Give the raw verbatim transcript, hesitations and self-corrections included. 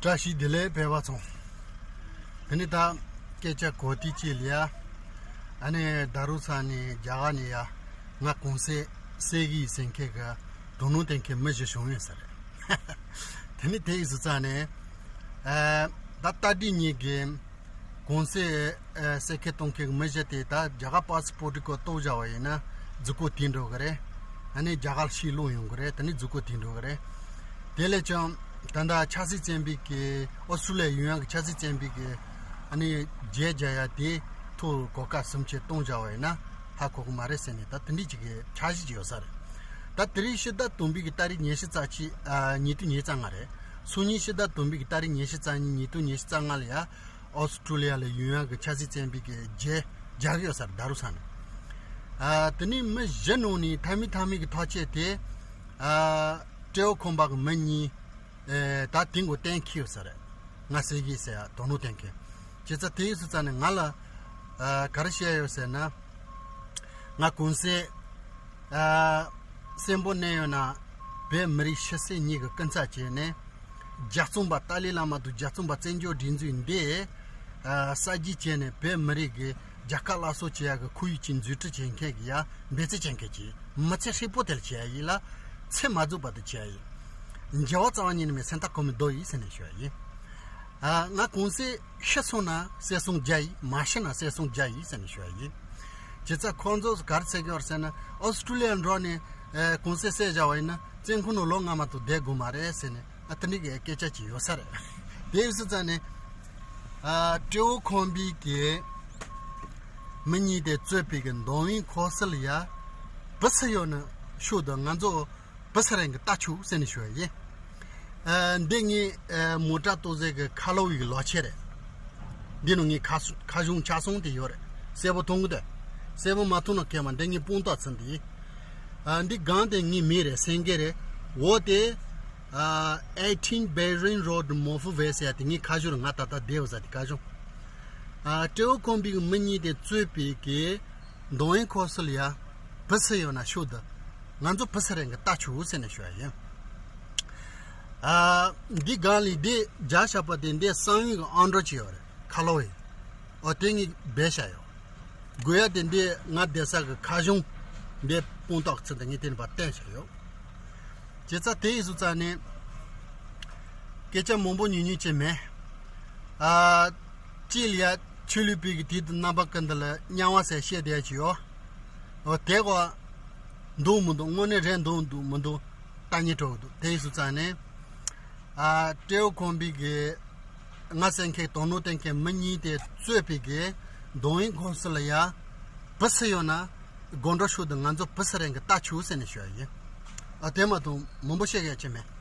བཀྲ་ཤིས་བདེ་ལེགས་ཕེབས་པ་ཚོ། དེ་ནི་ད་སྐད་ཆ་གོ་ཐིག་ཅིག་ལ་ཡ། ཨ་ནི་ད་རུ་ས་ནས་རྒྱ་གར་ནས་ཡ། ང་གུང་སེང་སེང་གི་ཡིན་ཟེར་མཁན་གི་དོ་སྣང་བསྟན་མཁན་མི་ཞིག་བྱུང་ཡོད་ས་རེད། དེ་ནི་དེ་ཡིན་ཟེར་ཙང་ནས། ཨ་ད་ལྟ་དུས་ངེད་ཀྱི་གུང་སེང་ཨ་སེང་གེ་གཏོང་མཁན་གྱི་མི་གཞི་དེ་ད་རྒྱ་གར་པཱ་སི་པོར་ཊི་སྐོར་གཏོགས་བཞག་པ་ཡིན་ན་རྫིག་པོ་དེ་འགྲོ་གི་རེད། ཨ་ནི་རྒྱ་གར་ཕྱིར་ལོག་ཡོང་གི་རེད། དེ་ནི་རྫིག་པོ་དེ་འགྲོ་གི་རེད། དེ་ལས་ཀྱང་ད་ལྟ་ཆབ་སྲིད་བཙན་པོའི་གི་ཨོ་སི་ཀྲུ་ལི་ཡ་ཡོང་ཡག་གི་ཆབ་སྲིད་བཙན་པོའི་གི་ཨ་ནི་རྒྱན་རྒྱག་ཡག་དེ་ཐོག་གོ་སྐབས་བཟུང་བྱས་གཏོང་བཞག་པ་ཡིན་ན་ཧ་གོ་གི་མ་རེད་ཟེར་ནས། ད་དེ་འདྲའི་ཅིག་གི་འཆར་གཞི་ཅིག་ཡོད་ས་རེད། ད་དེ་རིང་ཕྱི་ཟླ་བདུན་པའི་གི་ཏ་རིག་ཉི་ཤུ་རྩ་གཅིག་ཨ་ཉིས་སྟོང་ཉི་ཤུ་རྩ་ལྔ་རེད། སང་ཉིན་ཕྱི་ཟླ་བདུན་པའི་གི་ཏ་རིག་ཉི་ཤུ་རྩ་གཉིས་ཉིས་སྟོང་ཉི་ཤུ་རྩ་ལྔ་ལ་ཡ། ཨོ་སི་ཀྲུ་ལི་ཡ་ལ་ཡོང་ཡག་གི་ཆབ་སྲིད་བཙན་པོའི་གི་རྒྱན་རྒྱག་གི་ཡོད་ས་རེད། ད་རུ་ས་ནས། ཨ་དེ་ནས་མི་བཞི་ནང་ནས་མཐའ་མའི་མཐའ་མའི་གི་ཐག་བཅད་དེ། ཨ་སྤྲེའུ་ཁང་པ་གི་མི་གཉིས། ཨེ་ད་དེ་མགོ་གཏན་འཁེལ་ཡོད་ས་རེད། ང་སེང་གེ་ཟེར་ཡ་དོ་སྣང་བསྟན་མཁན། བྱས་ཙང་དེ་ཡིན་ཟེར་ཙང་ནས་ང་ལ་ཨ་ག་རེ་བཤད་ཡོད་ཟེར་ན། ང་གུང་སེང་ཨ་གསོན་པོ་གནས་ཡོད་ན་བོད་མི་རིགས་ཕྱི་གསལ་གཉིས་ཀྱི་སྐུ་ཚབ་བྱས་ནས། རྒྱལ་གཙུག་པ་ཏཱ་ལའི་བླ་མ་དང་རྒྱལ་གཙུག་པ་བཙན་བྱོལ་སྒྲིག་འཛུགས་འདི་ཨ་གསར་བརྗེ་བྱས་ནས་བོད་མི་རིགས་ཀྱི་རྒྱལ་ཁབ་སླར་གསོ་བྱེད་ཡག་གི་ཁོར་ཡུག་ཅིག་འཛུགས་སྐྲུན་བྱེད་མཁན་གྱི་ཡ་འབད་བརྩོན་བྱེད་མཁན་གྱི་མི་ཚེ་ཧྲིལ་པོ་དེ་ལ་བྱེད་ཡ་ཡིན་ལ། ཚེ་མ་རྫོགས་བར་དུ་བྱེད་ཡ་ཡིན། འགྱུར་བ་རྩ་བ་ཉིད་ནས་མེད། སེམས་ཐག་གོ་མི་རྡོ་ཡིན་ཟེར་ནས་ཞུ་ཡ་ཡིན། ཨ་ང་གུང་སེང་ཤི་སོང་ན་གསོལ་གསུམ་རྒྱག་ཡིན། མ་ཤི་ན་གསོལ་གསུམ་རྒྱག་ཡིན་ཟེར་ནས་ཞུ་ཡ་ཡིན། བྱས་ཙང་ཁོང་ཚོས་ག་རེ་ཟེར་གྱི་ཡོད་ཟེར་ན། ཨོ་སི་ཀྲུ་ལི་ཡར་འགྲོ་ནས་ཨ་གུང་སེང་བསད་བཞག་པ་ཡིན་ན་བཙོན་ཁང་ནང་ལོ་ལྔ་མ་གཏོགས་བསྡད་དགོས་མ་རེད་ཟེར་ནས། ཨ་དེ་འདྲའི་གི་སྐད་ཆ་ཅིག་ཡོད་ས་རེད། དེ་ཡིན་ཟེར་ཙང་ནས། ཨ་སྤྲེའུ་ཁང་པའི་གི་མི་གཉིས་དེ་གཙོས་པའི་གི་མདང་དབུས་ཁུལ་ལ་ཡ་བུ་སུ་ཡོད་ན་ཤོད་དང་། ང་ཚོ་བུ་སུ་རེད་གི་ལྟ་ཆོག་ཟེར་ནས་ཞུ་ཡ་ཡིན། ཨ་འདི་ངས་ཨ་མོ་ཊ་གཏོང་སའི་གི་ཁ་ལོ་བའི་གི་ལག་ཁྱེར་རེད། འདི་ནང་ངས་ཁ་སོ་ཁ་གཞུང་ཆ་ཚང་དེ་ཡོད་རེད། གསལ་པོ་མཐོང་གི་འདུག་གསལ་པོ་མ་མཐོང་ན་ཁྱེད་མ་འདི་ངས་དཔང་རྟགས་ཚུན་དེ་ཡིན། ཨ་འདི་སྒང་དེ་ངའི་མིང་རེད། སེང་གེ་རེད། འོག་དེ་ཨ་eighteen Bering Road Mawphyaville ཟེར་ཡ་དེ་ངའི་ཁ་གཞུང་རེད། ང་ད་ལྟ་བསྡད་ཡོད་ས་དེ་ཁ་གཞུང་། ཨ་སྤྲེའུ་ཁང་པའི་གི་མི་གཉིས་དེ་གཙོས་པའི་གི་མདང་དབུས་ཁུལ་ལ་ཡ་བུ་སུ་ཡོད་ན་ཤོད་དང་། ང་ཚོ་བུ་སུ་རེད་གི་ལྟ་ཆོག་ཟེར་ནས་ཞུ་ཡ་ཡིན། ཨ་འདི་སྒང་ལ་འདི་རྒྱག་བཞག་པ་དེ་འདི་གསང་བའི་གི་ཨང་གྲངས་ཅིག་ཡོད་རེད། ཁ་ལོ་བའི། ཨོ་དེ་ངས་སྦས་བཞག་ཡོད། དགོས་ཡ་དེ་འདི་ང་བསྡད་ས་གི་ཁ་གཞུང་འདི་དཔང་རྟགས་ཚུན་དེ་ངས་དེ་ནས་ཕར་བསྟན་བཞག་ཡོད། བྱས་ཙང་དེ་ཡིན་ཟེར་ཙང་ནས་སྐད་ཆ་མང་པོ་ཉུང་ཉུང་བྱས་མེད། ཨ་གཅིག་ལ་ཡ་ཆོས་ལུགས་པའི་གི་དུས་དང་རྣམ་པ་ཀུན་ཏུ་ལ་དམྱལ་བ་ཟེར་བཤད་བསྡད་ཀྱི་ཡོད། འོ་དེ་གོ་འདུག་མི་འདུག་དངོས་གནས་རེད་འདུག་འདུག་མི་འདུག་ལྟ་སྙིང་བྲོ་གི་འདུག་དེ་ཡིན་ཟེར་ཙང་ནས། ཨ་སྤྲེའུ་ཁང་པའི་གི་ང་སེང་གེ་དོ་སྣང་བསྟན་མཁན་མི་གཉིས་དེ་གཙོས་པའི་གི་མདང་དབུས་ཁུལ་ལ་ཡ་བུ་སུ་ཡོད་ན་སྒོམ་སྒྲུབ་ཤོག་དང་། ང་ཚོ་བུ་སུ་རེད་གི་ལྟ་ཆོག་ཟེར་ནས་ཞུ་ཡ་ཡིན། ཨ་དེ་མ་གཏོགས་མང་པོ་བཤད་ཡ་ཅིག་མེད།